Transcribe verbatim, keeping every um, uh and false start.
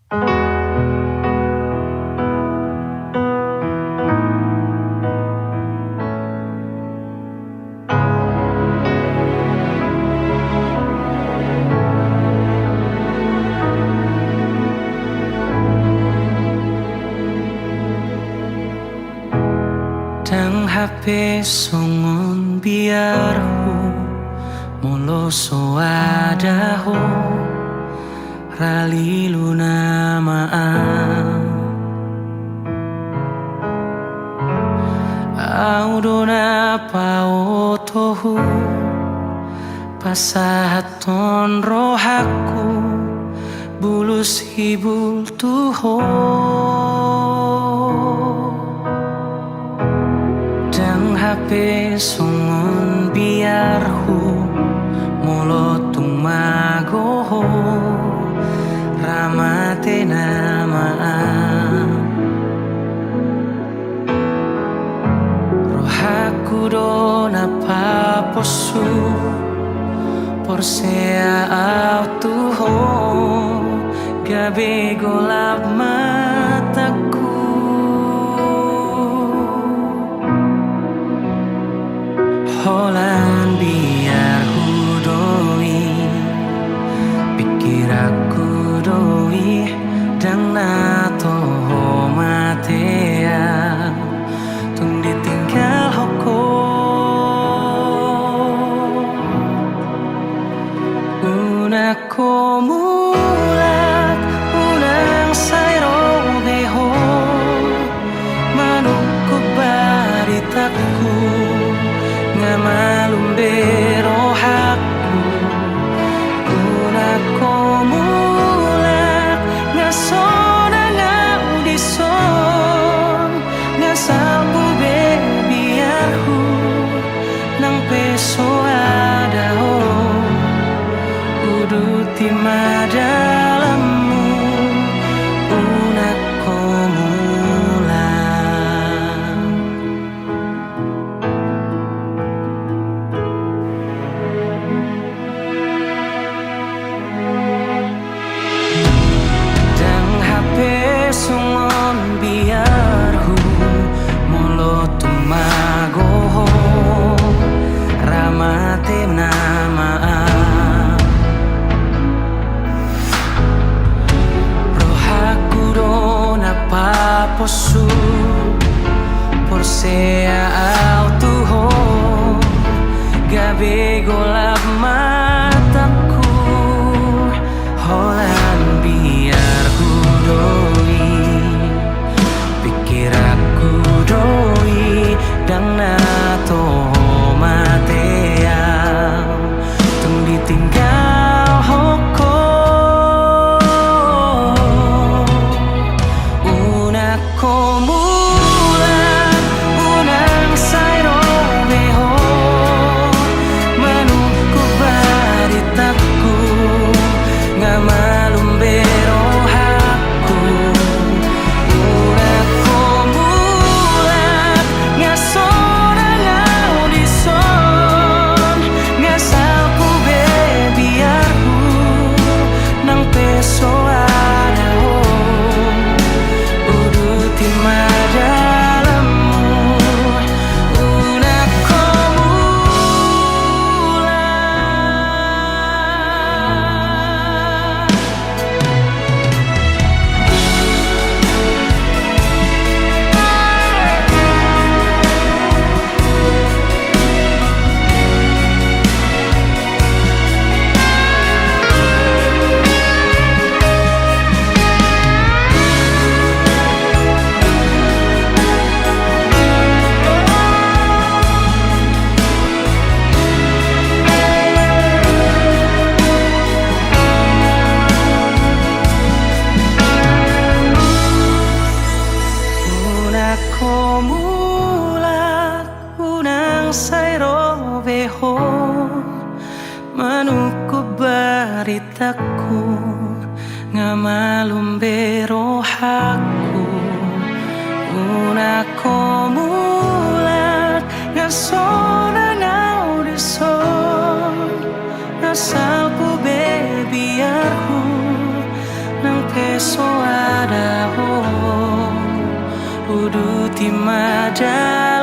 Ndang hape songon biarhu, molo so ada ho, ra lilu nama am. Ahu do na paoto ho, pasahathon rohangku, bulus hibul tu ho. Ndang hape songon biarhu, molo tung mago ho, ra mate nama am. Rohangku do na paposu, porsea ahu tu ho, gabe golap matangku. Holan biarhu do i, pingkiranku do i, ndang na toho mate ahu, tung ditinggalhon ho. Unang ho mulak, unang sai ro be ho, manungkun baritangku, nga malum be rohangku. Unang ho mulak, nga sonang ahu dison, nga salpu be biarhu, nang pe so ada ho. Uduti ma dalanmu, unang ho mulak. Ndang hape songon biarhu, molo tung mago ho, ra mate nama am. Rohangku do na paposu, porsea ahu tu ho, gabe golap matangku. Holan biarhu do i, pingkiranku do i, ndang na toho mate ahu, tung ditinggalhon ho. Unang ho mulak, unang sai ro be ho, manungkun baritangku, nga malum be rohangku. Unang ho mulak, nga sonang ahu dison, nga salpu be biarhu, nang pe so ada ho. Uduti ma dalanmu, unang ho mulak. Unang ho mulak, unang sai ro be ho, manungkun baritangku, nga malum be rohangku. Unang ho mulak, nga sonang ahu dison, nga salpu be biarhu, nang pe soada ho, uduti ma ja